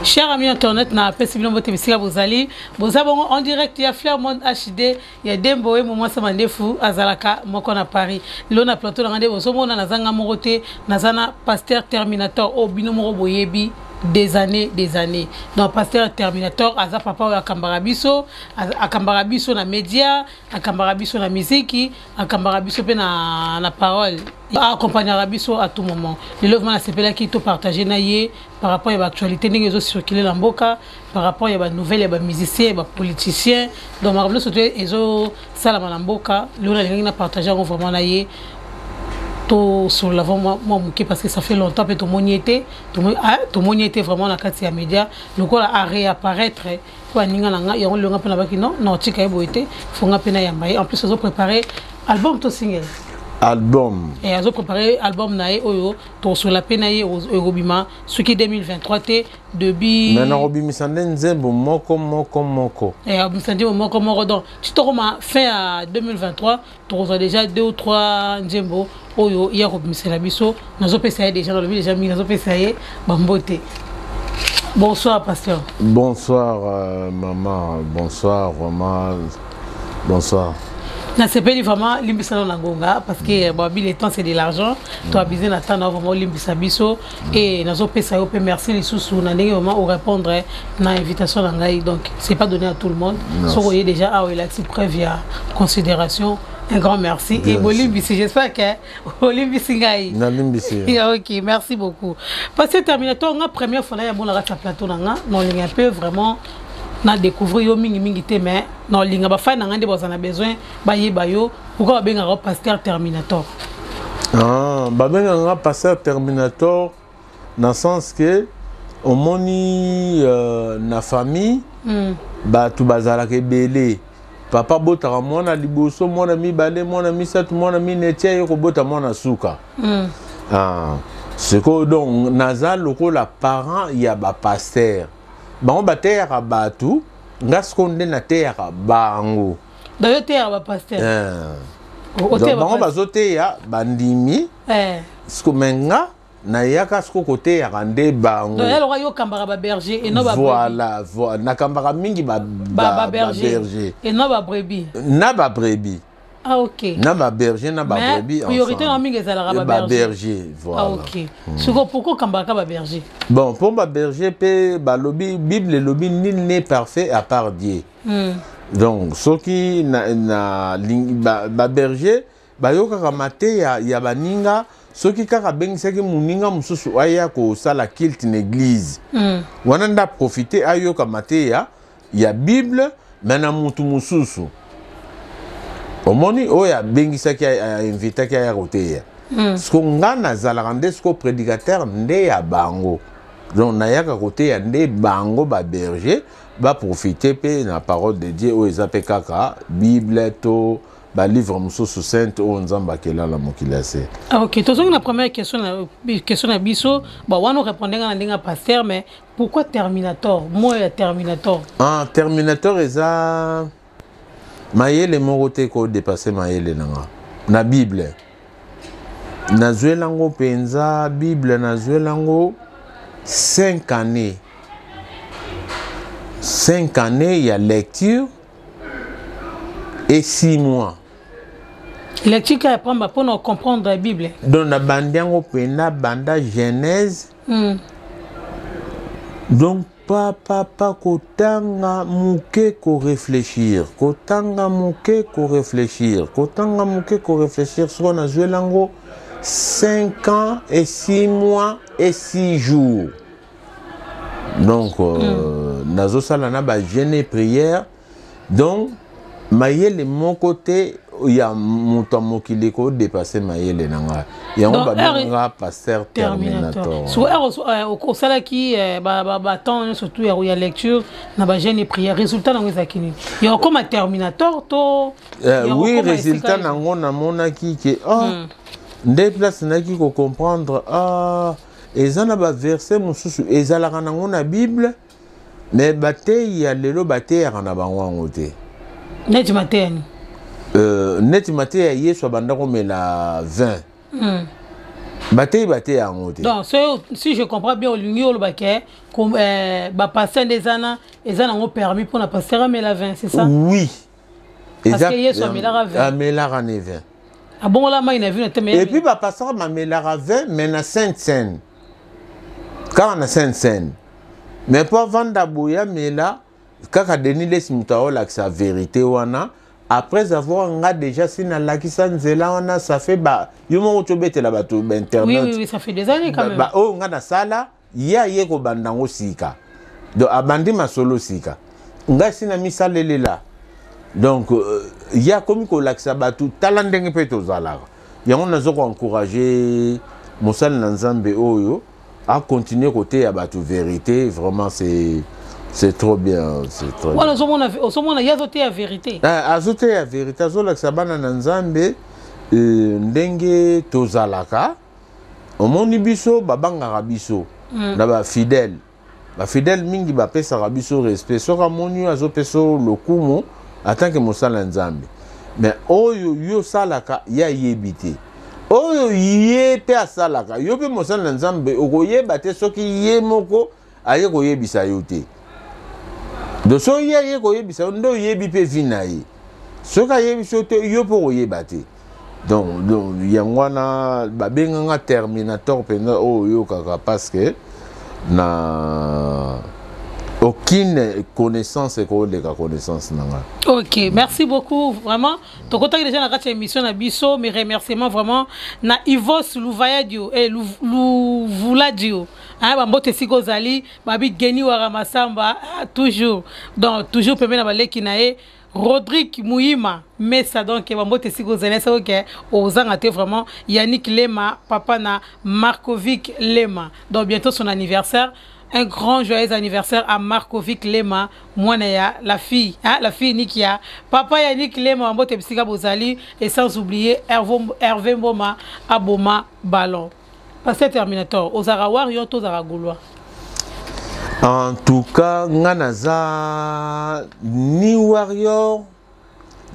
Cher ami internet, na apesi bino mbote bisika bozali, boza bongo en direct ya Fleur Monde HD ya Dembo e momwasa mandefu azalaka moko na Paris. Lelo na plateau na nga nde bozomona naza nga moko te, naza na Pasteur Terminator oyo bino moko boyebi des années des années. Donc Pasteur Terminator aza papa oyo akambaka biso, akambaka biso na media, akambaka biso na miziki, akambaka biso mpe na parole, accompagnaka biso à tout moment. Lelo vraiment nasepelaki to partager na ye par rapport ya baactualité ndenge ezocircule na mboka, par rapport ya banouvelle ya bamusicien, ya bapoliticien, donc makambo nyonso to ezosalama na mboka. Lelo nalingaki na partage yango vraiment na ye, tosolola vraiment mwa moke, parce que ça fait longtemps mpe tomoni ye te, tomoni ye te vraiment na kati ya média lokola aréapparaître mpo aninga na nga yango. Lelo nga mpe nabaki non non, tika ye boye te, fo nga mpe nayamba ye. En plus azoprépare album to single? Album. Azoprépare album na ye oyo tokosola mpe na ye, ekobima soki 2023 te, début. Mais nakobimisa nde nzembo moko moko moko. Abimisa nzembo moko moko, donc ti tokoma fin ya 2023, tokozwa déjà deux ou trois nzembo oyo ya kobimisela biso. Nazopesa ye déjà, nalobi déjà mingi, nazopesa ye bambote. Bonsoir, pasteur. Bonsoir, maman, bonsoir, vraiment bonsoir. Nasepeli vraiment, limbisa na ngonga, parce que babi le temps, c'est de l'argent. To abuser na temps na vraiment, olimbisa biso. Et nazopesa yo mpe merci lisusu na ndenge vraiment orépondre na invitation na ngai. Donc c'est pas donné à tout le monde. Soki oye déjà awa, elakisi preuve ya considération. Un grand merci et bolimbisi, j'espère que olimbisi ngai. Nalimbisi. Ok, merci beaucoup, parce que Terminator nga première fois na ya bona kati ya plateau na nga, naolinga un peu vraiment na découvrir yo mingimingi te, mais naolinga bafani na ngai nde baza na besoin bayeba yo, pourquoi babengaka Pasteur Terminator. Ah, babengaka nga Pasteur Terminator na sens que omoni na famille bato bazalaka ebele. Papa botaka mwana liboso, mwana mibale, mwana misato, mwana mine, tia ye kobota mwana suka. Ah, sikoyo donc naza lokola parent ya bapasteur. Bango bateyaka bato, nga sikoyo nde nateyaka bango. Donc yo teyaka bapasteur? Eh. Bango bazoteya bandimi siko, me nga nayaka siko koteyaka nde bango. Yaloka yo okambaka baberger et non? Voilà, nakambaka mingi baberger et non babrebis. Na babrebis. Ah, ok. Na baberger na babrebis. Priorité na mingi ezalaka baberger, voilà. Ah, ok. Siko pourquoi okambaka baberger? Bon, mpo baberger mpe balobi, Bible elobi: "Nul n'est parfait à part Dieu." Donc soki na baberger bayokaka mateya ya baninga, soki kaka abengisaki moninga mosusu aya kosala culte na église wana, nde aprofite ayoka mateya ya Bible. Me na mutu mosusu omoni oyo abengisaki, ainvitaki aya koteya, siko nga nazalaka nde siko prédicateur nde ya bango. Donc nayaka koteya nde bango baberger, baprofite mpe na parole de Dieu oyo eza mpe kaka Bible to balivre mosusu sainte oyo Nzambe akela na mokili ya se. Ah, ok, tozongi na première question na question na biso. Bon, wana orépondre nga na ndenge ya pasteur, mais pourquoi Terminator, mot ya Terminator? Ah, Terminator eza mayele moko te kodépasser mayele na nga. Na Bible nazwelango mpenza, Bible nazwelango 5 années, 5 années ya lecture et 6 mois. Lecture kaka pamba mpona comprendre la Bible? Donc nabandi yango mpenza banda Genèse. Donc papa kotanga moke, koréfléchir, kotanga moke, koréfléchir, kotanga moke, koréfléchir. Soko nazweli yango 5 ans et 6 mois et 6 jours. Donc nazosala na bajeûne et prière. Donc mayele moko te ya moto ya mokili kodépasser mayele na ngai. Yango babenganga Pasteur Terminator. So osalaki batemps nyonso tu ya lecture na bajeûne et prière, résultat nango ezalaki nini? Ya okoma Terminator to? Oui, résultat nango namonaki ke oh, nde place nayaki kocomprendre, ah, eza na baverset mosusu ezalaka nango na Bible, mais bateyi ya lelo bateyaka na bango yango te. Neti mateya nini? Neti mateya Yesu abanda komela vin. Bateyi bateya yango te. Donc so, si je comprends bien, olingi oloba ke bapasteur nde eza na eza nango permis mpona pasteur amela vin, c'est ça? Oui. Parce que Yesu amelaka vin. Amelaka ne vin. Abongola mai na vino te. Et puis bapasteur bamelaka vin, mais na Sainte Cène, kaka na Sainte Cène. Mais mpo avanda boye amela kaka, Denis Lesi moto aolakisa vérité wana après avoir nga déjà si nalakisa nzela wana. Ça fait ba yo moko tobetela bato bainternet. Oui, ça fait des années quand même. Ba oyo nga nasala, ye aye kobanda yango sika. Donc abandi masolo sika, ngai si na misalelela. Donc ye akomi kolakisa bato, tala ndenge mpe tozalaka. Yango naza koencourage mosali na Nzambe oyo acontinue koteya bato vérité. Vraiment, c'est trop bien, c'est trop Wana ozomona, ozomona ye azoteya vérité. Azoteya vérité, azolakisa bana na Nzambe ndenge tozalaka. Omoni, biso babangaka biso na bafidèle. Bafidèle mingi bapesaka biso respect. Soki amoni oyo azopesa lokumu en tant que mosala ya Nzambe, mais oyo yo osalaka, ye ayebi te. Oyo ye mpe asalaka, yo mpe mosala na Nzambe okoyeba te soki ye moko aye koyebisa yo te. Donc soki ye aye koyebisa yo, nde oyebi mpe vie na ye. Soki ayebisi yo te, yo mpe okoyeba te. Donc yango wana babenganga Terminator mpenza oyo oyokaka, parce que na aucune connaissance ekoleka connaissance na nga. Ok, merci beaucoup vraiment. Tokotaki déjà na kati ya émission na biso. Mes remerciements vraiment na Ivos Luvayadio et Luvuladio, hein, bambote esika ozali. Babi Geni Wara Masamba, ah, toujours, donc toujours pembeni na baleki na ye Rodrigue Mouima Mesa. Donc bambote esika ozali, esa oke ozanga te vraiment. Yannick Lema, papa na Markovic Lema, donc bientôt son anniversaire. Un grand joyeux anniversaire à Markovic Lema, mwana ya la fille, hein, la fille Nikia, papa Yannick Lema, mbote bisika bozali. Et sans oublier Hervé, Hervé Mboma Aboma Ballon. Pasteur Terminator, ozara warrior to ozara gaulois? En tout cas, nga naza ni warrior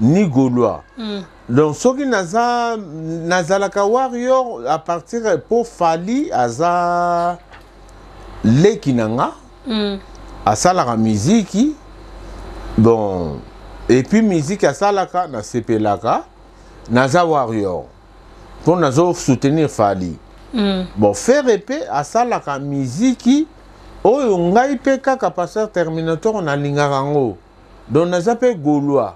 ni gaulois. Donc soki naza, nazalaka warrior à partir po Fally aza leki na nga. Asalaka miziki, bon, et puis miziki asalaka, nasepelaka, naza warrior mpo nazo soutenir Fally. Bon, Ferre mpe asalaka miziki oyo ngai mpe kaka pasteur Terminator nalingaka yango. Donc naza mpe gaulois,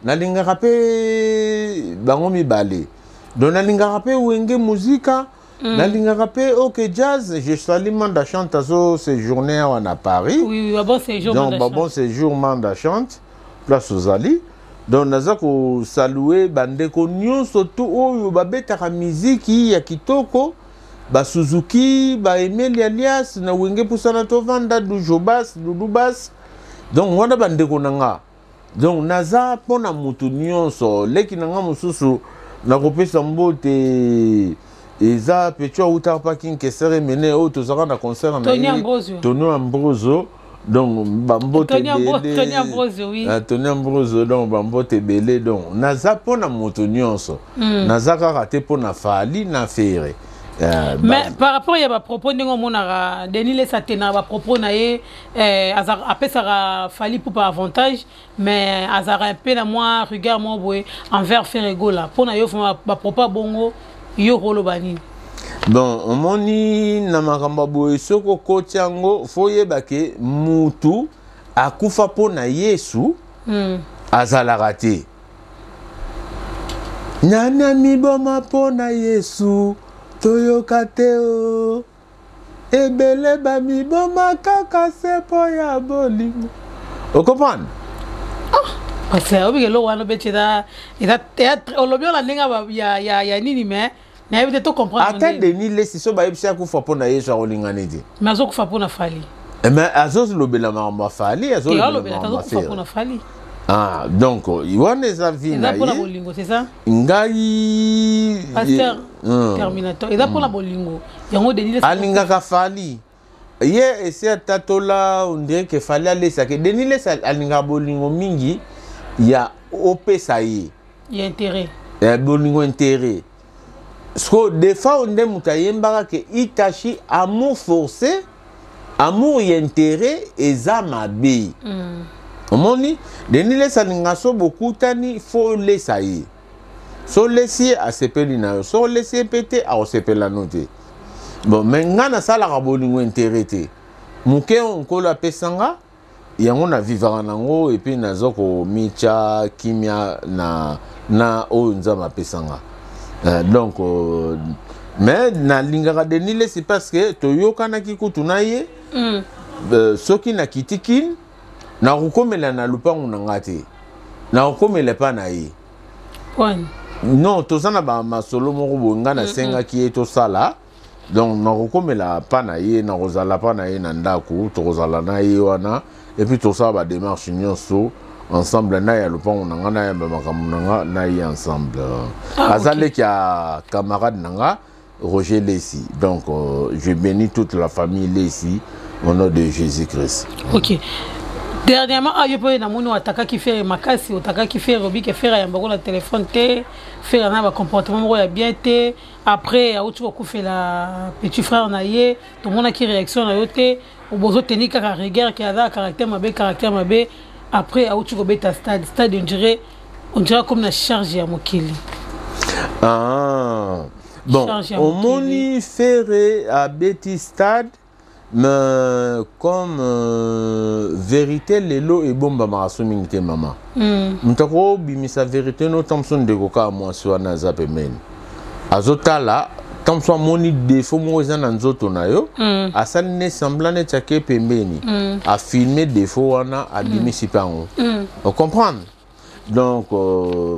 nalingaka mpe bango mibale. Donc nalingaka mpe Wenge Muzika, nalingaka mpe OK Jazz. Je salue Manda Chante, azo séjourner awa na Paris. Oui, bon séjour. Donc Manda ba bon Chante. séjour Manda Chante, place ozali. Donc naza kosalue bandeko nyonso tu oyo babetaka miziki ya kitoko, basuzuki, baemeli alias na Wenge Pusana Tovanda, Dujobas, Dudubas. Donc wana bandeko na nga. Donc naza mpona motu nyonso. Leki na nga mosusu nakopesa mbote eza Pecho, autaka pa Kinkesere mene oyo tozalaka na concert na Tony ye. Ambrosio. Tony Ambrosio, donc bambote ebele. Tony Ambrosio, oui. Ah, Tony Ambrosio, donc bambote ebele. Donc naza mpona moto nyonso. Naza kaka te mpona Fally na Ferre. Mais par rapport ya bapropos, ndenge omonaka Denis Lesi atenaka bapropos na ye, apesaka Fally Ipupa avantage, mais azalaka mpe na mwa rigueur moko boye envers Ferre Gola. Mpo na yo vraiment, bapropos ya bongo, yo koloba nini? Bon, omoni, na makambo ya boye, soki okoti yango, fo oyeba ke mutu akufa mpo na Yesu azalaka te. Nani miboma mpo na Yesu toyoka te o. Ebele bamiboma kaka se mpo ya bolingo, ocomprendre? Parce que obike eloko wana obeti eza théâtre. Olobi ola ndenge ya nini, mais nayebi te to comprendre. Ata Denis Lesi, so bayebisi akufa mpo na Yesu, akolingani te. Mais azokufa mpo na Fally. Mais azolobela makambo ya Fally. Te. Azolobela Alobela te. makambo ya Azokufa mpo Ferre. na Fally. Ah, donc wana eza vie Eza na mpona ye. bolingo, c'est ça? Ngai Pasteur Terminator, eza mpona bolingo yango Denis Lesi Alingaka Fally. Ye esi atatola, on dirait que Fally alesaki. Denis Lesi alingaka bolingo mingi ya opesa ye Ya intérêt. Ya bolingo intérêt. Sikoyo Defao nde moto ayembaka ke Itachi amour forcé, amour ya intérêt eza mabe. Omoni, Denis Lesi alinga so bokutani fo olesa ye. So olesi ye, asepeli na yo. So olesi ye mpe te, akosepela no te. Bon, mais nga nasalaka bolingo intérêt te. Moke oyo Nkolo apesanga yango, na vivaka nango, et puis naza komitya kimia na oyo Nzambe apesanga. Donc mais nalingaka Denis Lesi parce que toyokanaki kutu na ye. Soki nakiti Kine, nakokomela na lupangu na nga te, nakokomela epa na ye. Wani? Non, toza na bamasolo moko boye, nga nasengaki ye tosala. Donc nakokomela pa na ye, nakozala pa na ye na ndako, tokozala na ye wana, et puis tosala badémarche nyonso ensemble na ya lopango na nga, na ya makambo na nga na ye ensemble. Aza leki ya camarade na nga Roger Lesi. Donc je bénis toute la famille Lesi au nom de Jésus-Christ. Ok, dernièrement ayo mpe namoni oatakaki Ferre makasi, otakaki Ferre, obike Ferre ayambako na telefone te, Ferre na bacomportement moko ya bien te. Après auti kokufela petit frère na ye, tomonaki réaction na yo te, bozoteni kaka rigueur ke aza caractère mabe, caractère mabe. Après auti kobeta stade, stade on dirait comme na charge ya mokili. Ah. Bon, omoni, Ferre abeti stade, mais comme vérité lelo ebombamaka so mingi te, mama. Moto akobimisa vérité no ntango mosusu ndeko kaka mwasi wana aza pembeni, azotala. Ntango mosusu amoni défaut moko eza na nzoto na yo, asali ne semblant neti ake pembeni, afilme défaut wana, abimisi mpe yango. Ocomprendre? Donc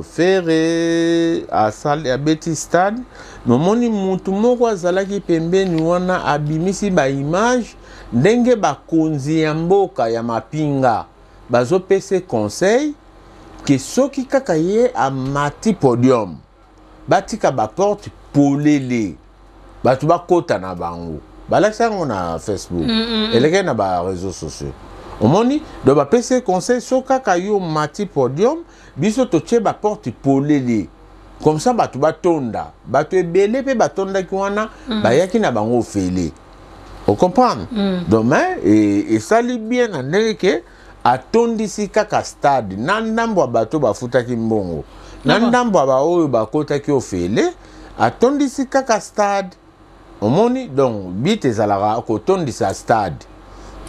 Ferre asali, abeti stade, nomoni mutu moko azalaki pembeni wana abimisi baimage ndenge bakonzi ya mboka ya mapinga bazopesa conseil ke soki kaka ye amati podium, batika baporte polele, bato bakota na bango. Balakisa yango na Facebook, elekaki na baréseaux sociaux. Omoni, donc bapesi conseil: so kaka yo mati podium, biso totie baporte polele, comme ça bato batonda. Bato ebele mpe batondaki wana, bayaki na bango ofele. Ocomprendre? Donc mais esali bien na ndenge ke atondisi kaka stade na ndambo ya bato bafutaki mbongo, na ndambo ya baoyo bakotaki ofele, atondisi kaka stade. Omoni, donc but ezalaka kotondisa stade.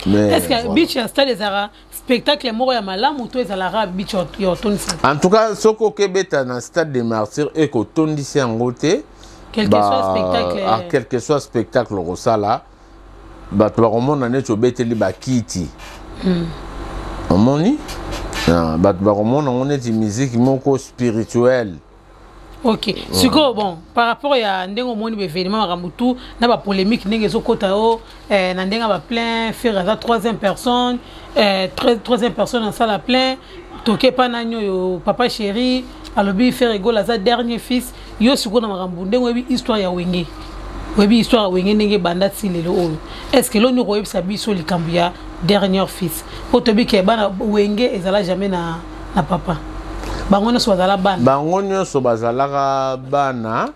Mais est ce que voilà, but ya stade ezalaka spectacle moko ya malamu to ezalaka but ya otondisa? En tout cas, soki okebeta na Stade de Martyr, ekotondisi yango te. Quel que soit spectacle. Ah, quel que soit spectacle okosala, bato bakomona neti obeteli bakiti. Omoni, bato bakomona yango neti musique moko spirituelle. Ok, sikoyo bon, par rapport ya ndenge omoni baévénement, makambo tu na bapolémique ndenge ezokɔta o na ndenge ya baplein, Ferre aza troisième personne, troisième personne asala plein, toke epa nani oyo papa chéri alobi Ferre Gola aza dernier fils. Yo sikoyo na makambo ndenge oyebi histoire ya Wenge, oyebi histoire ya Wenge ndenge ebanda ti lelo oyo, est ce que eloni koyebisa biso likambo ya dernier fils? Po toyebi ke bana Wenge ezala jamais na papa, bango nyonso bazala bana. Bango nyonso bazalaka bana.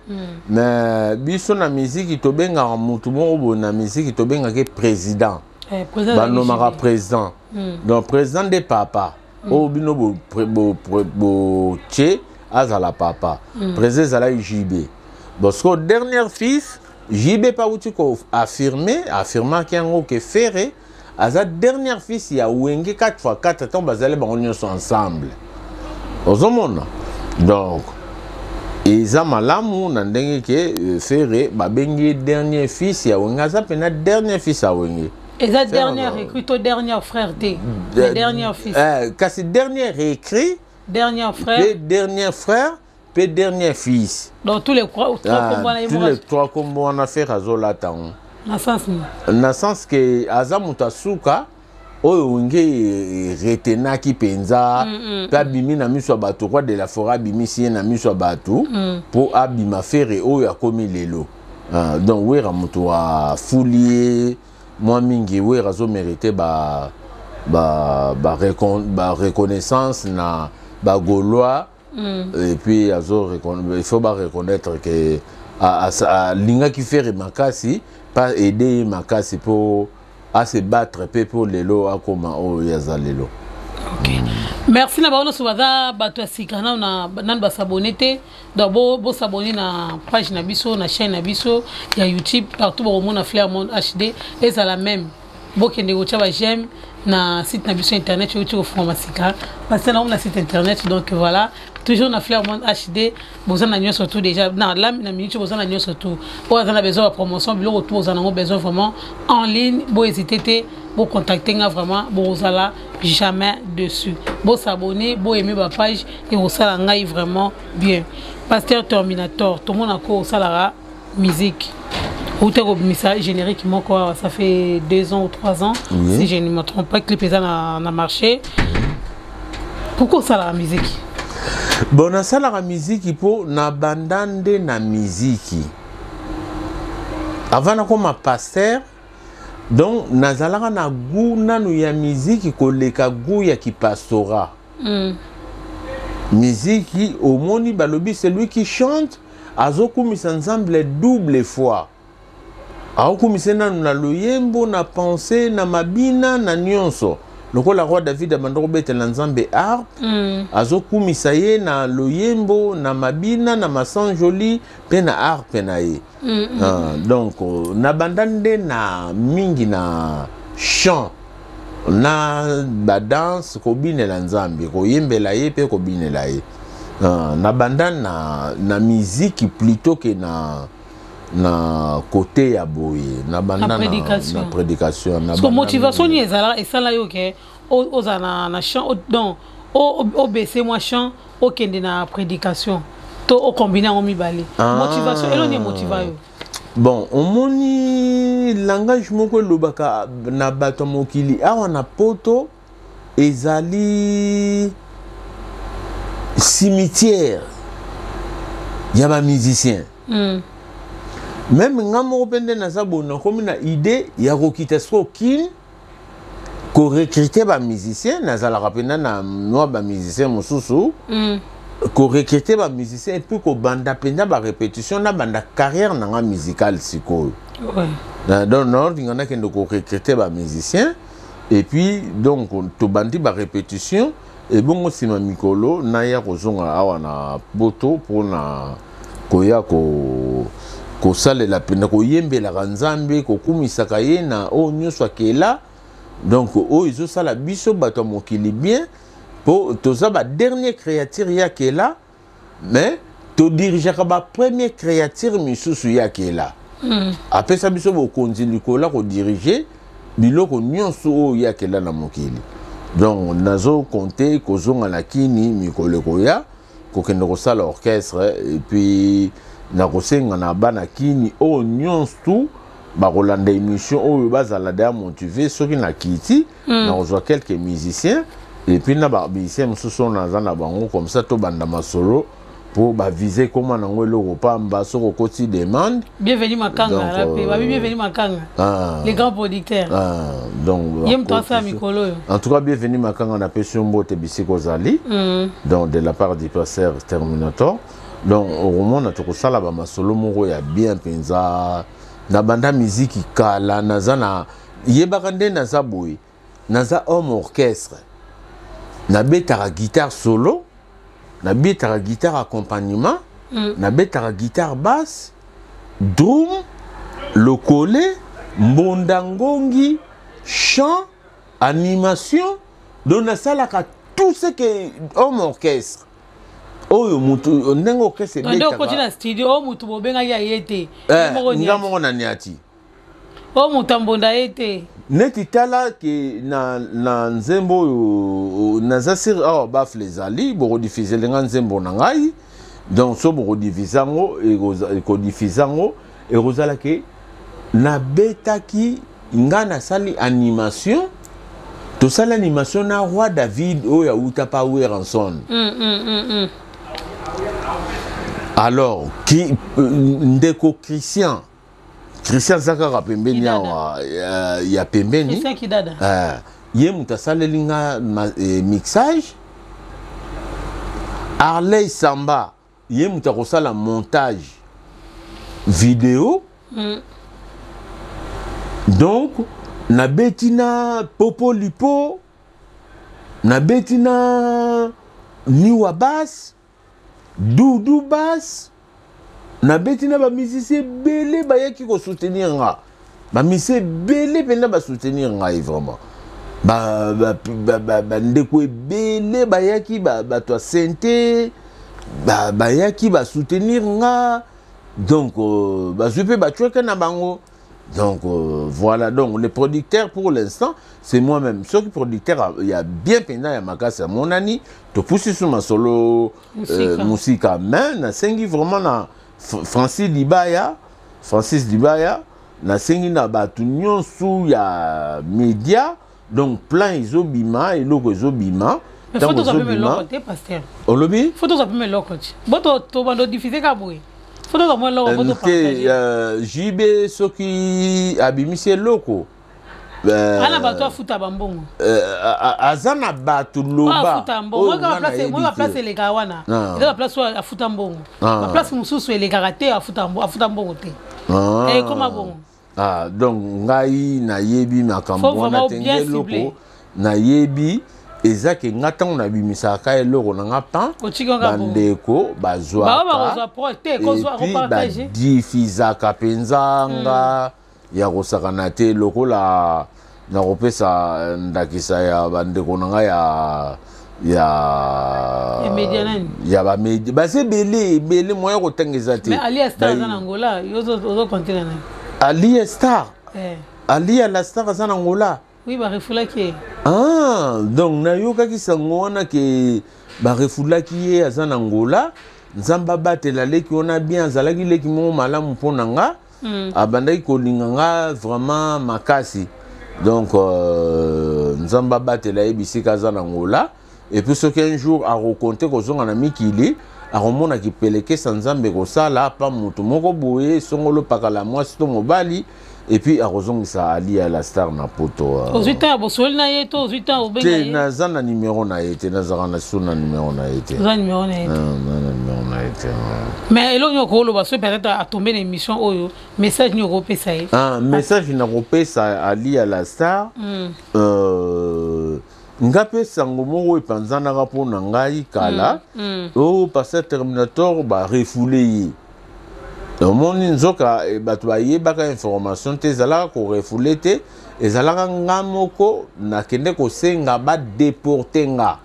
Mais biso na miziki tobengaka mutu moko boye, na miziki tobengaki président. Eh, président. Banomaka président. Donc président nde papa oyo bino botie azala papa. Président ezalaki JB. Bon, sikoyo dernier fils, JB mpe awuti koaffirme, affirmaki yango ke Ferre aza dernier fils ya Wenge 4x4 ntango bazali bango nyonso ensemble. Ozomona, donc eza malamu na ndenge ke Ferre babengi ye dernier fils ya Wenge, aza mpena dernier fils ya Wenge. Eza dernier recrue to dernier frère te, mais dernier fils. Kasi dernier recrue. Dernier frère. Mpe dernier frère mpe dernier fils. Donc tous les trois. Ah, kombo wana ye tous moko. Les trois kombo wana Ferre azolata yango. Na sens nini? Na sens ke aza moto asuka oyo Wenge retenaki mpenza mpe abimi na miso ya bato. Roi de la forêt abimisi ye na miso ya bato mpo abima Ferre oyo akomi lelo. Ah, donc Wera moto afuli ye mwa mingi. Wera azomérite ba reconnaissance na bagaulois. Et puis il faut ba reconnaître que Alingaki Ferre makasi, pa aider ye makasi mpo ase battre mpe mpo lelo akoma oyo aza lelo. Ok, merci na bango nyonso baza bato ya sika nanu nanu bas'abonner te. Donc bos'abonner na page na biso, na chaîne na biso ya YouTube. Partout bokomona Flair Monde HD. Ezala même bokende kotia baj'aime na site na biso internet euti kofungama sika, basala yango na site internet. Donc voilà, toujours na Flair Monde HD, boza na nyonso tout déjà na la na minute, boza na nyonso tout oyo aza na besoin ya promotion, biloko tout boza nango besoin vraiment en ligne. Bohésite te, bocontacte nga, vraiment bokozala jamais dessus. Bos'abonner, boaime bapage, ekosala ngai vraiment bien. Pasteur Terminator, tomona ko osalaka musique, outa kobimisa générique moko awa, ça fait 2 ans ou 3 ans, oui, si je ne me trompe pas. Clip eza na marché. Pourquoi osalaka musique? Bon, nasalaka miziki mpo nabanda nde na miziki avant nakoma pasteur. Donc nazalaka na goût nanu ya miziki koleka goût ya kipastorat. Miziki, omoni, balobi celui qui chante azokumisa Nzambe double fois. Aokumisa nanu na loyembo, na pensée, na mabina, na nyonso. Lokola roi David abanda kobetela Nzambe harpe, azokumisa ye na loyembo, na mabina, na masanjoli mpe na harpe na ye. Donc nabanda nde na mingi na chant na badanse, kobinela Nzambe, koyembela ye mpe kobinela ye. Nabanda na miziki plutôt ke na côté ya boye. Nabanda na prédication. Na prédication. Parce que motivation nini ezala esala yo ke ozala na chant, donc obaisse mwa chant, okende na prédication to ocombine yango mibale? Ah. Motivation elo nini emotiva yo? Bon, omoni, langage moko elobaka na bato ya mokili awa na Poto ezali cimetière ya bamusicien. Même nga moko mpe nde naza boye, nakomi na idée ya kokita sikoyo Kine, korecrute bamusicien. Nazalaka mpenza na mwa bamusicien mosusu, korecrute bamusicien et puis kobanda mpenza barépétition, nabanda carrière na nga musicale sikoyo. Donc naolinga nakende korecrute bamusicien et puis donc tobandi barépétition, ebongo nsima mikolo naya kozonga awa na Poto mpona koya kosalela mpenza, koyembelaka Nzambe, kokumisaka ye na oyo nyonso akela. Donc oyo ezosala biso bato ya mokili bien, mpo toza badernier créature ya akela, mais todirigeaka bapremier créature misusu ya akela. Apesa biso bokonzi likolo ya kodirige biloko nyonso oyo ye akela na mokili. Donc nazokonte kozonga na Kini mikolo ekoya, kokende kosala orchestre et puis nakosenga na bana Kini oyo nyonso bakolanda émission oyo bazala deya motivé. Soki nakiti, nakozwa quelques musiciens et puis na bamusicien mosusu oyo naza na bango, comme ça tobanda masolo mpo bavise ekóma nango eloko pamba soki okoti demande. Bienvenu Makanga. Donc, la paix babi, Bienvenu Makanga, ah, les grands producteurs. Ah, donc ye moto asala mikolo oyo. En tout cas, Bienvenu Makanga, napesi yo mbote bisika ozali. Donc de la part du pasteur Terminator, donc okomona tokosala bamasolo moko ya bien mpenza. Na banda miziki kala, naza na yebaka nde naza boye, naza homme orchestre. Nabetaka guitare solo, nabetaka guitare accompagnement, nabetaka guitare basse, drum, lokole, mbonda, ngongi, chant, animation. Donc nasalaka tout ce que homme orchestre oyo mutu ndenge orchestre. Nde okoti na studio, oyo mutu bobengaki aye te. Eh, nga moko na niati. Oyo moto ambonda ye te. Neti tala ke na nzembo oyo naza sur awa, baffle ezali, bokodifusele nga nzembo na ngai. Donc so bokodifuse yango, ekodifuse yango, ekozala ke nabetaki nga, nasali animation, tosali animation na roi David oyo awuta pa Werrason. Alors ki, ndeko Christian, Christian aza kaka pembeni awa ya pembeni. Christian Kidada. Ye moto asaleli nga mixage. Arley Samba, ye moto akosala montage. Video. Donc nabeti na Popo Lipo, nabeti na Niwa Bass, Dudu Bass, nabeti na bamusicien ebele bayaki kosoutenir nga. Bamusicien ebele mpenza basoutenir ngai vraiment. Bandeko ebele bayaki, bato ya sente bayaki basoutenir nga. Donc bazwi mpe bacweke na bango. Donc voilà, donc le producteur pour l'instant c'est moi-même. Soki producteur ya bien mpenza ya makasi amonani, topusi su masolo musika. Mais nasengi vraiment na Francis Dibaya, Francis Dibaya, nasengi na bato nyonso ya média. Donc plan ezobima, eloko ezobima. Ntango ozobima, olobi faut tozwa mpe eloko ti bo tobanda odiffuser ka boye, faut tozwa mwa eloko po topartage. JB soki abimisi eloko, ana bato afuta bambongo. Aza na bato, loba. Moi baplace elekaka wana, eza baplace oyo afuta mbongo. Baplace mosusu elekaka te, afuta mbongo te, ekoma bongo. Ah, donc ngai nayebi makambo wana te. Nge eloko nayebi eza ke nga ntango nabimisaka eloko na nga pan, bandeko bazwaka et puis badifizaka mpenza. Nga ya kosakana te. Lokola nakopesa ndakisa ya bandeko na ngai ya ya bamédia, baza ebele ebele, moya kotanga eza te. Alia Star, Alia la Star aza na Ngola. Oui, barefulaki ye. Ah, donc nayokaki sango wana ke barefulaki ye, aza na Ngola. Nzambe abatela leki wana bien, azalaki leki moko malamu mpo na nga. Abandaki kolinga nga vraiment makasi. Donc Nzambe abatela ye bisika aza na Ngola. Et puis soki un jour akokonte kozonga na mikili, akomona kipelekesa Nzambe kosala pa moto moko boye songolo pakala, mwasi to mobali, et puis akozongisa Alia la Star na Poto. Ozwi temps ya bosoli na ye to ozwi temps obenga te? Ye? Naza na numero na ye te, nazalaka na su na numero na ye te. Oza numero na ye te? Na numero na ye te. Mais eloko nini okoloba soki peut-être atombe na émission oyo? Message nini okopesa ye? Ah, message nakopesa Alia la Star, nga mpe sango moko epanzanaka mpo na ngai kala. Oyo pasteur Terminator barefouler ye, omoni nzoka bato bayebaka information te. Ezalaka korefouler te, ezalaka nga moko nakende kosenga badéporter nga.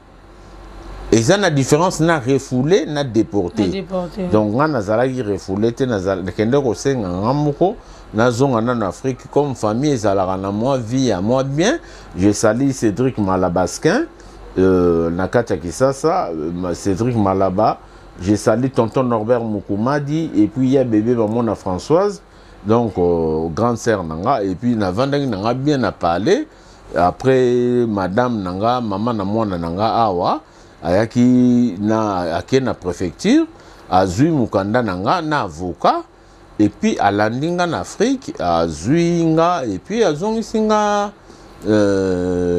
Eza na différence na refoulé na déporté. Donc nga nazalaki refoulé te, nakende kosenga nga moko nazonga nano Afrique, comme famille ezalaka na mwa vie ya mwa bien. Je salue Cédric Malabasquin na kati ya Kisasa, Cédric Malaba. Je salue tonton Norbert Mukumadi et puis ya bébé bamona Françoise, donc grande sœur na nga. Et puis navandaki na nga bien na parler. Après madame na nga, mama na mwana na nga awa, ayaki na ake na préfecture, azwi mokanda na nga na avocat, et puis alandi nga na Afrique, azwi nga et puis azongisi nga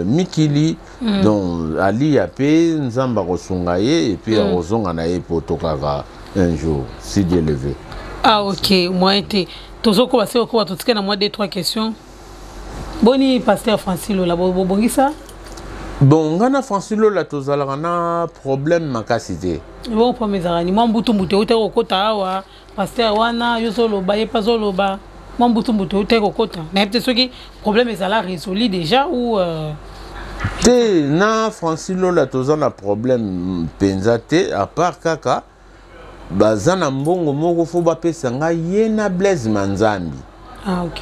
mikili. Donc Alia mpe Nzambe akosunga ye et puis akozonga na ye Poto kaka un jour, si Dieu le veut. Ah ok, moyen te, tozokoba se okoba, totika na mwa deux trois questions. Boni pasteur Francis Lola, bobongisa? Bon, nga na Francis Lola tozalaka na problème makasi te. Bon, problème ezalaka ni mwa mbutu mbutu eutaki kokota awa, pasteur wana yo ozoloba, ye mpe azoloba, mwa mbutu mbutu eutaki kokota. Nayebi te soki problème ezala résolu déjà ou Te, na Francis Lola toza na problème mpenza te, à part kaka baza na mbongo moko fo bapesa ngai, ye na Blaise Manzambi. Ah ok.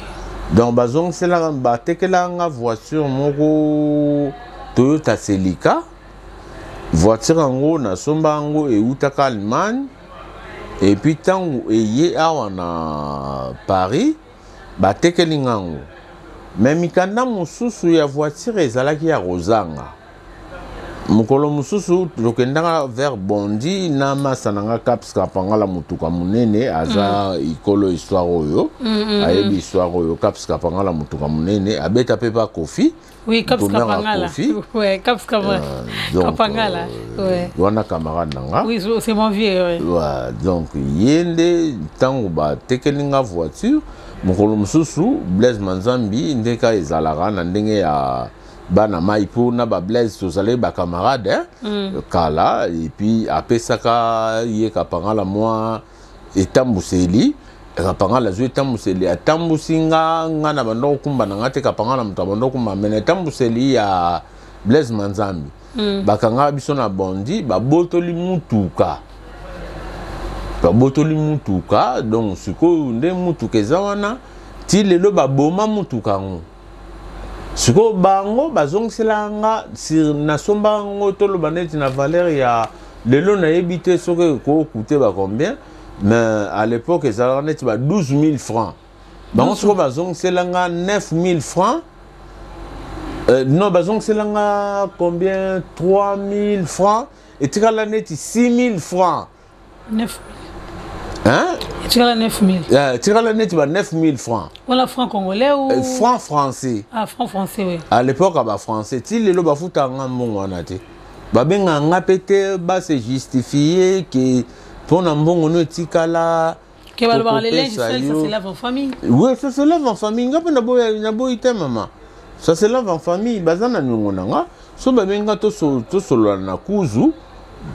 Donc bazongiselaka, batekelaka nga voiture moko Toyota Celica. Voiture yango nasomba yango, eutaka Allemagne, et puis ntango eye awa na Paris, batekeli nga yango, mais mikanda mosusu ya voiture ezalaki ya kozanga. Mokolo mosusu tokendaka vers Bondi na masa na nga Caps Kapangala, motuka monene aza ikolo histoire oyo, ayebi histoire oyo. Caps Kapangala, motuka monene, abeta mpe pa Kofi. Oui, Caps Tourneur à Kapangala. Kofi. Ouais, Caps Kapangala. Donc, Kapangala. Wana camarade na nga. Oui, c'est mon vieux, ouais. Ouais, donc ye nde ntango batekeli nga voiture, mokolo mosusu Blaise Manzambi, ndeka ezalaka na ndenge ya bana mai mpo na baBlaise, tozalaki bacamarade, hein? Kala, et puis apesaka ye Kapangala mwa etambuseli. Kapangala azwi etambuseli, atambusi nga. Nga na banda kokumba na nga te, Kapangala moto abanda kokumba, me na etambuseli ya Blaise Manzambi, bakanga biso na Bondi, babotoli mutuka, babotoli mutuka. Donc sikoyo nde mutuka eza wana ti lelo, baboma mutuka yango. Sikoyo bango bazongisela nga sur nasomba yango, toloba neti na valeur ya lelo, nayebi te soki ekokute ba combien, mais à l'époque ezalaka neti ba 12 000 francs. Bango sikoyo bazongisela nga 9 000 francs. Non, bazongisela nga combien? 3 000 francs, etikala neti 6 000 francs. 9. Hein? Etikala 9 000. Etikala neti ba 9 000 francs. Voilà, franc congolais ou Franc français. Ah, franc français, oui. À l'époque ya bafrançais. Ti lelo bafutaka nga mbongo wana te, babengaka nga mpe te base justifie ke mpo na mbongo no etikala. Ke balobaka le linge Tokopesa sale, ça yo. se lave en famille. Oui, ça se lave en famille. Nga mpe naboyi te, mama, ça se lave en famille. Baza na niongo na nga, so babengi nga, tosolola na kuzu,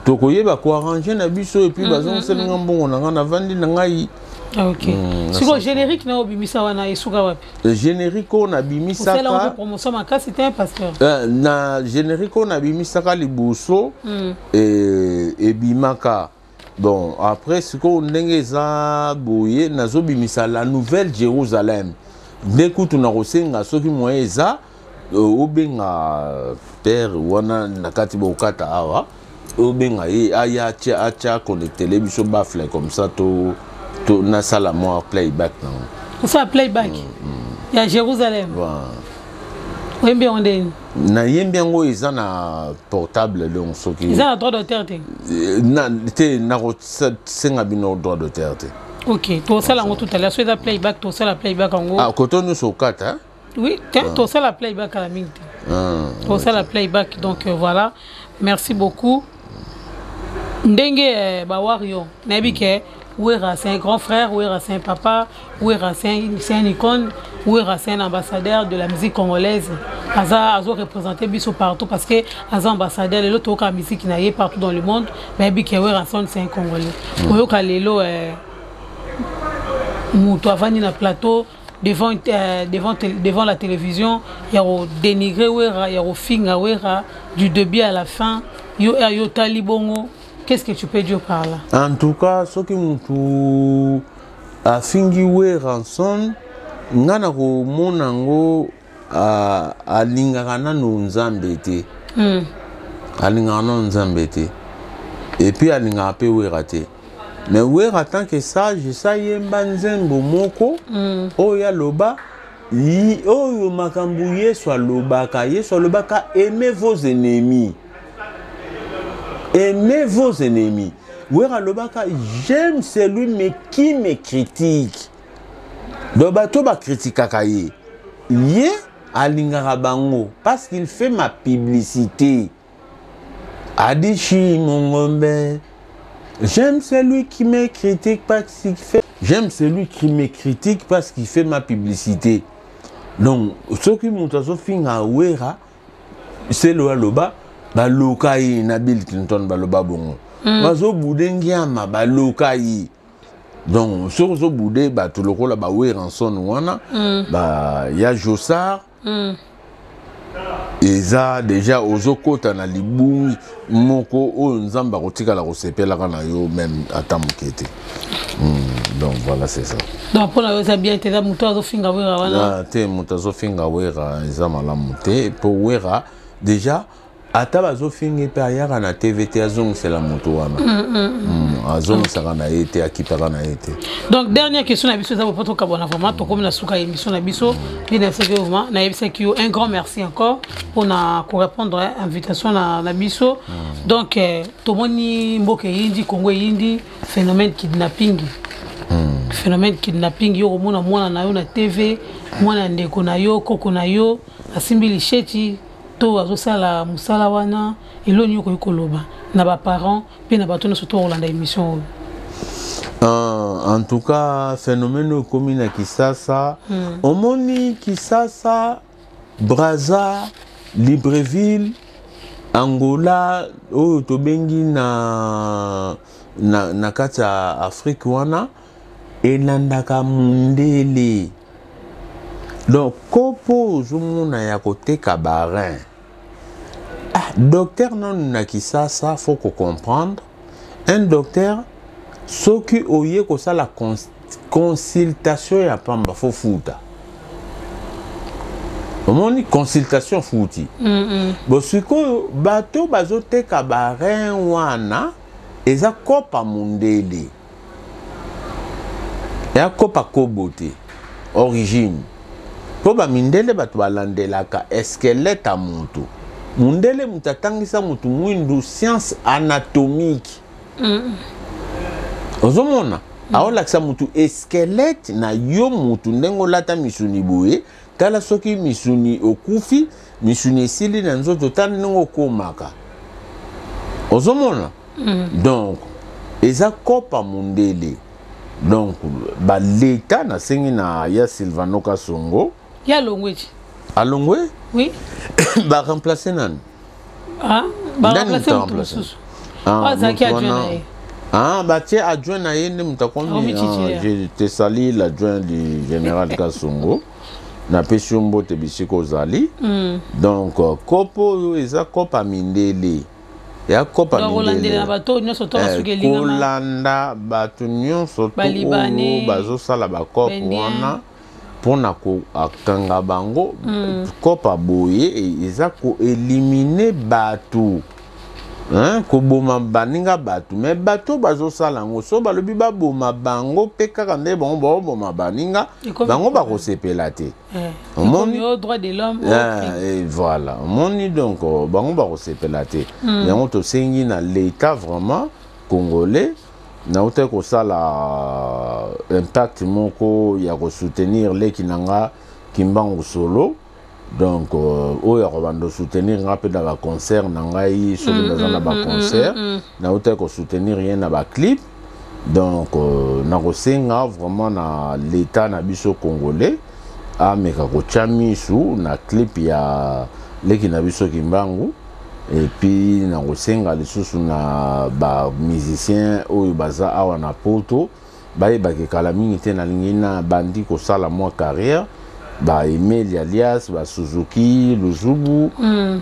tokoyeba koarranger na biso, et puis bazongiseli nga mbongo na nga, navandi na ngai. Ah, ok. Sikoyo générique na obimisa wana esuka wapi? Générique oyo osala yango nabimisaka mpe promotion makasi te, pasteur. Na générique oyo nabimisaka liboso, ebimaka bon. Après sikoyo ndenge eza boye, nazobimisa La Nouvelle Jérusalem. Nde kutu na kosenga, soki moyen eza, obenga père wana na kati, bokata awa, obenga ye aya atia connectele biso baffle, comme ça to nasala mwa playback nango. Osala playback ya Jérusalem? Ouais. Oyembi yango ndeni? Nayembi yango, eza na portable, donc soki Eza na droit d'auteur te? Te, nakosenga bino droit d'auteur te. Ok, tosala yango tout à l'heure. So eza playback, tosala playback yango. Ah, koto nyonso okata. Oui, te, tosala playback kala mingi te. Tosala playback. Donc voilà, merci beaucoup. Ndenge bawario nayebi ke Wera, c'est un grand frère. Wera, c'est un papa. Wera, c'est un icône. Wera, c'est un ambassadeur de la musique congolaise. Aza azo représenter biso partout parce que aza ambassadeur. Lelo toyoka musique na ye partout dans le monde, bayebi ke Wera son, c'est un Congolais. Oyoka lelo moto avandi na plateau devant la télévision ya kodénigrer Wera, ya kofinga Wera du début à la fin. Yo yo tali bongo, qu'est-ce que tu peux dire par là? En tout cas, soki mutu afingi Werrason, nga na komona yango, alingaka nanu Nzambe te. Alingaka nanu Nzambe te, et puis alingaka mpe Wera te. Mais Wera, tant que sage, sayemba nzembo moko oyo aloba oyo makambo Yesu alobaka. Yesu alobaka: "Aimez vos ennemis, aimez vos ennemis." Wera alobaka: "J'aime celui mais qui me critique." Donc bato bakritikaka ye, ye alingaka bango parce qu'il fait ma publicité. Adichi Mongombe, j'aime celui qui me critique parce qu'il fait, j'aime celui qui me critique parce qu'il fait ma publicité. Donc soki moto azofinga Wera, selo aloba baloka ye na Bill Clinton, baloba bongo, bazobude ngiama, baloka ye. Donc soki ozobude bato lokola baWerrason wana, ba ya Josar, eza déjà ozokɔta na libungi moko oyo Nzambe akotikala kosepelaka na yo même ata moke te. Donc voilà, c'est ça. Donc mpona yo eza bien te, eza moto azofinga Wera wana? Ah, te, moto azofinga Wera eza malamu te, mpo Wera déjà Ata bazofingi mpe, ayaka na TV te, azongisela moto wana. Azongisaka na ye te, akipaka na ye te. Donc dernière question na biso eza po tokabwana. Vraiment, tokomi na suka ya émission na biso. Mpe nayebisaki yo, vraiment nayebisaki yo, un grand merci encore mpona korépondre invitation na biso. Donc tomoni mboka eyindi, Congo eyindi, phénomène kidnapping. Phénomène kidnapping, yo komona mwana na yo na TV, mwana ya ndeko na yo, koko na yo asimbi lisheti to azosala mosala wana. Eloni okoki koloba na baparent mpe na bato nyonso to kolanda émission oyo? En tout cas, phénomène oyo ekomi na Kisasa. Omoni Kisasa, Braza, Libreville, Angola, oyo tobengi na kati ya Afrique wana, elandaka mundele. Donc kopo ozomona ya koteka barein, ah, docteur nanu na Kisasa, faut kocomprendre, un docteur, soki oye kosala consultation ya pamba, faut futa. Omoni, consultation futi. Bo sikoyo bato bazoteka barein wana, eza kopa mundele, eya kopa kobo te, origine, mpo bamindele bato balandelaka squelette ya motu. Mundele moto atangisa motu mwindu science anatomique. Ozomona, aolakisa motu squelette na yo, motu ndenge olata misuni boye. Tala, soki misuni okufi, misuni esili na nzoto, tala ndenge okomaka. Ozomona? Donc eza kopa mundele. Donc baleta, nasengi na ya Silvano Kasongo. Ya longwe ti. Alongwe? Oui. Baremplace nani? Ah, baremplace moto mosusu. Ah, azalaki adjoint na ye. Ah, batie adjoint na ye nde moto akomi. Ah, je te sali, l'adjoint du général Kasongo, napesi yo mbote bisika ozali. Donc kopo oyo eza kopa mindele, ya kopa. Kolandela bato nyonso to basuki elingama. Kolanda bato nyonso to oyo bazosala bakope wana mpona kokanga bango. Kopa boye eza koéliminer bato, hein, koboma baninga bato. Me bato bazosala yango, so balobi baboma bango mpe kaka nde bango baoboma baninga, bango bakosepela te. Omoni, droit de l'homme. Et voilà, omoni, donc bango bakosepela te. Yango tosengi na l'État vraiment congolais. Nauti kosala impact moko ya kosoutenir leki na nga Kimbangu Solo. Donc oyo akobanda soutenir nga mpe na baconcert na ngai, soki naza na baconcert, nauti kosoutenir ye na baclip. Donc nakosenga vraiment na l'État na biso congolais ameka kotya misu na clip ya leki na biso Kimbangu. Et puis nakosenga lisusu na bamusicien oyo baza awa na Poto, bayebaka kala mingi te nalingi na bandi kosala mwa carrière, baemeli alias basuzuki Luzubu,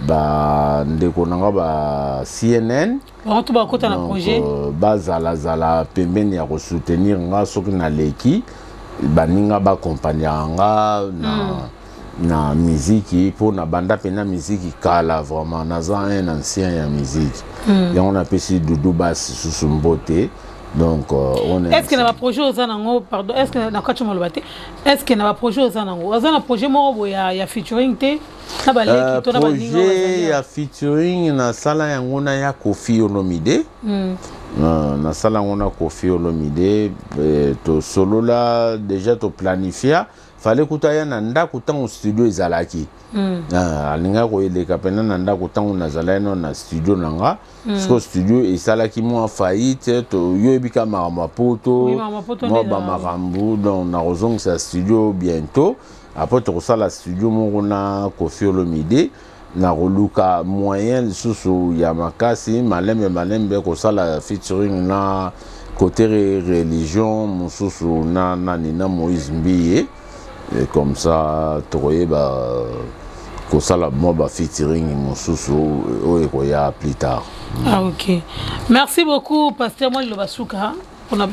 bandeko na nga ba CNN. Bango to bakota na projet. Bazalazala pembeni ya kosoutenir nga. Soki naleki, baninga bakompagnaka nga na miziki, mpo na banda mpena miziki kala. Vraiment, naza un ancien ya miziki. Yango napesi Dudu Basi susu mbote. Donc on est ce que na baprojet oza nango, pardon, est ce que na kati maloba te, est ce que na baprojet oza nango, oza na projet moko boye ya featuring te na baleki to na baninga? Projet ya featuring, nasala yango na ya Kofi Olomide. Nasala yango na Kofi Olomide. Tosolola déjà, toplanifia, fallait kuta ya na ndako ntango studio ezalaki. Alingaki koyeleka mpena na ndako ntango nazalaki nano na studio na nga. Siko studio esalaki mwa faillite, yoyebi ka makambo ya Poto, mwa bamakambo. Donc nakozongisa studio bientôt. Après tokosala studio moko na Kofi Olomide. Nakoluka moyen lisusu ya makasi, malembe malembe, kosala featuring na côté religion mosusu na nani, na Moïse Mbiye. Et comme ça tokoyeba kosala mwa bafeaturing mosusu oyo ekoya plus tard. Ah, ok, merci beaucoup, pasteur. Mwa liloba suka mpona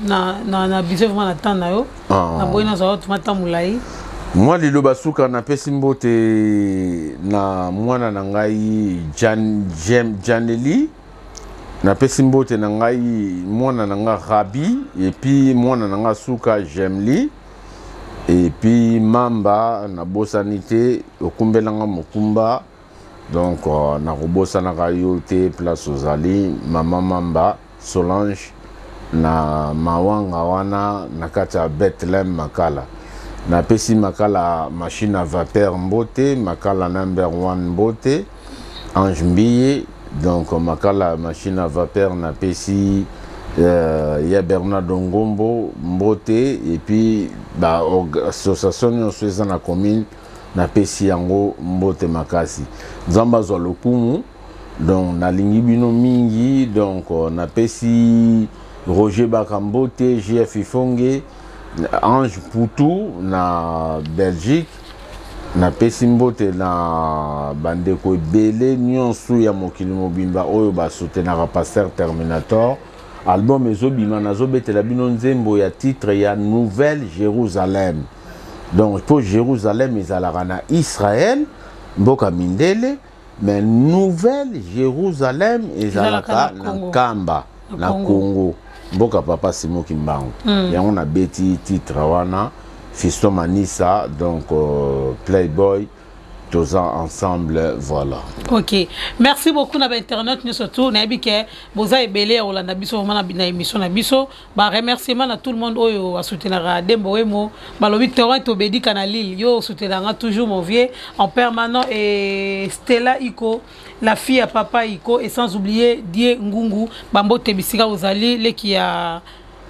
na biso, vraiment na temps na yo. Naboyi nazwa yo tuma temps molai. Mwa liloba suka, napesi mbote na mwana na ngai Janeli, napesi mbote na ngai mwana na ngai Rabi, et puis mwana na ngai suka Jemli, et puis Mamba, nabosani te, okumbelanga mokumba. Donc nakobosanaka yo te place ozali, mama Mamba Solange na mawanga wana na kati ya Bethlehem Makala. Napesi Makala machine à vapeur mbote, Makala number one mbote, Ange Mbiye. Donc Makala machine à vapeur, napesi ya Bernard Ngombo mbote, et puis ba association nyonso eza na commune, napesi yango mbote makasi. Nzambe azwa lokumu. Donc nalingi bino mingi. Donc napesi Roger Baka mbote, JF Ifonge, Ange Poutou na Belgique. Napesi mbote na bandeko ebele nyonso ya mokili mobimba oyo basoutenaka Pasteur Terminator. Album ezobima, nazobetela bino nzembo ya titre ya Nouvelle Jérusalem. Donc mpo Jérusalem ezalaka na Israël, mboka mindele, mais Nouvelle Jérusalem ezalaka na Nkamba, na Congo, mboka papa Simon Kimbangu. Yango nabeti titre wana, Fiston Manisa. Donc Playboy, toza ensemble, voilà. Ok, merci beaucoup na bainternet nyonso tout. Nayebi ke boza ebele ya kolanda biso vraiment na émission na biso. Baremerciement na tout le monde oyo asoutenaka Dembo Wemo. Balobi terrain tobedika na Lille, yo osoutenanga toujours, mon vieux, en permanent, et Stella Iko, la fille à papa Iko, et sans oublier Die Ngungu. Bambote bisika ozali, leki ya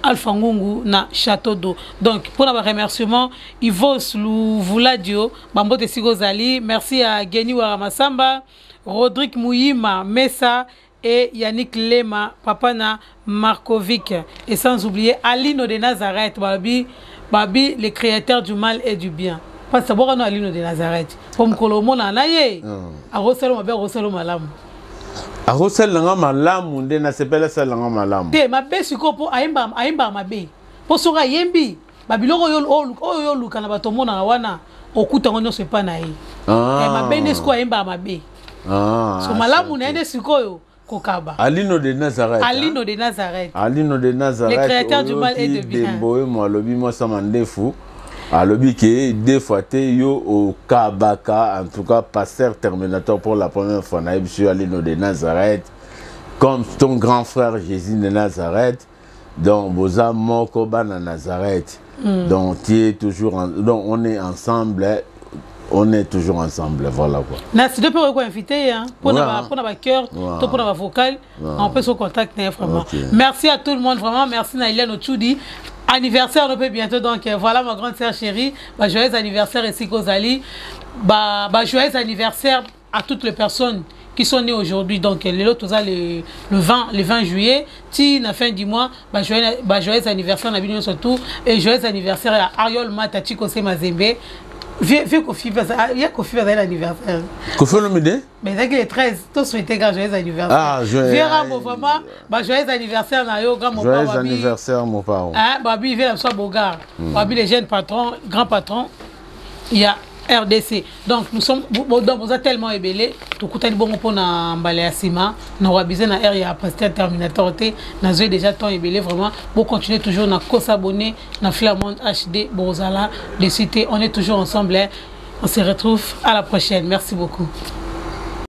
Alpha Ngungu na Château d'eau. Donc pour ba remerciement, Ivos Luvuladio, bambote esika ozali. Merci à Geni Waramasamba, Rodrigue Muyima Mesa et Yannick Lema, papa na Markovic, et sans oublier Alino de Nazareth. Babi babi, le créateur du mal et du bien, parce que bokano Alino de Nazareth po mokolo omona na ye, akosala mabe, akosala malamu. Akosalelanga malamu nde nasepeli, asalelanga malamu. Te, mabe sikoyo, mpo ayembaka mabe, mpo soki ayembi babiloko oyo yo oluka na bato omonaka wana, okutango nyonso epa na ye. Mabe nde sikoyo, ayembaka mabe. So malamu na ye nde sikoyo kokaba. Alino de Nazareth. Alino de Nazareth. Alino de Nazareth. Le créateur du mal et de bien. Dembo oyo alobi mwasa mandefu, alobi ke deux fois te yo okabaka. En tout cas, Pasteur Terminator, pour la première fois nayebi so yo Alino de Nazareth, comme ton grand frère Jésus de Nazareth. Donc boza moko, bana Nazareth. Donc tu es toujours en, donc on est ensemble, on est toujours ensemble, voilà quoi. Na studio mpe okoki invité mpona mpona bachœur to mpona bavocal, on peut se contact vraiment. Merci à tout le monde vraiment. Merci na Eliane Ochudi, anniversaire no mpe bientôt. Donc voilà, ma grande sœur chérie, ba joyeux anniversaire esika ozali. Ba joyeux anniversaire à toutes les personnes qui sont nées aujourd'hui. Donc lelo toza le 20, le 20 juillet, ti na fin du mois. Ba joyeux anniversaire na bino surtout, et joyeux anniversaire à Ariol Mata Chikose Mazembe. Vieux Kofi, ye Kofi azali l'anniversaire. Kofi Olomide. Mais ezalaki le 13, to souhaité grand joyeux anniversaire. Ah, joyeux. Vieux Rambo, vraiment, ba joyeux anniversaire na yo, grand. Joyeux anniversaire, mon parent. Hein, babi vieux na biso Bogar, babi les jeunes patrons, grand patron, il y a RDC. Donc nous sommes, donc boza tellement ebele. Tokutani bongo mpona mbala ya nsima na koabize na aire ya Pasteur Terminator te. Nazwi déjà temps ebele vraiment. Bocontinue toujours na kosabonner na Flairmont HD, bozala déçus te. On est toujours ensemble, hein. On se retrouve à la prochaine. Merci beaucoup.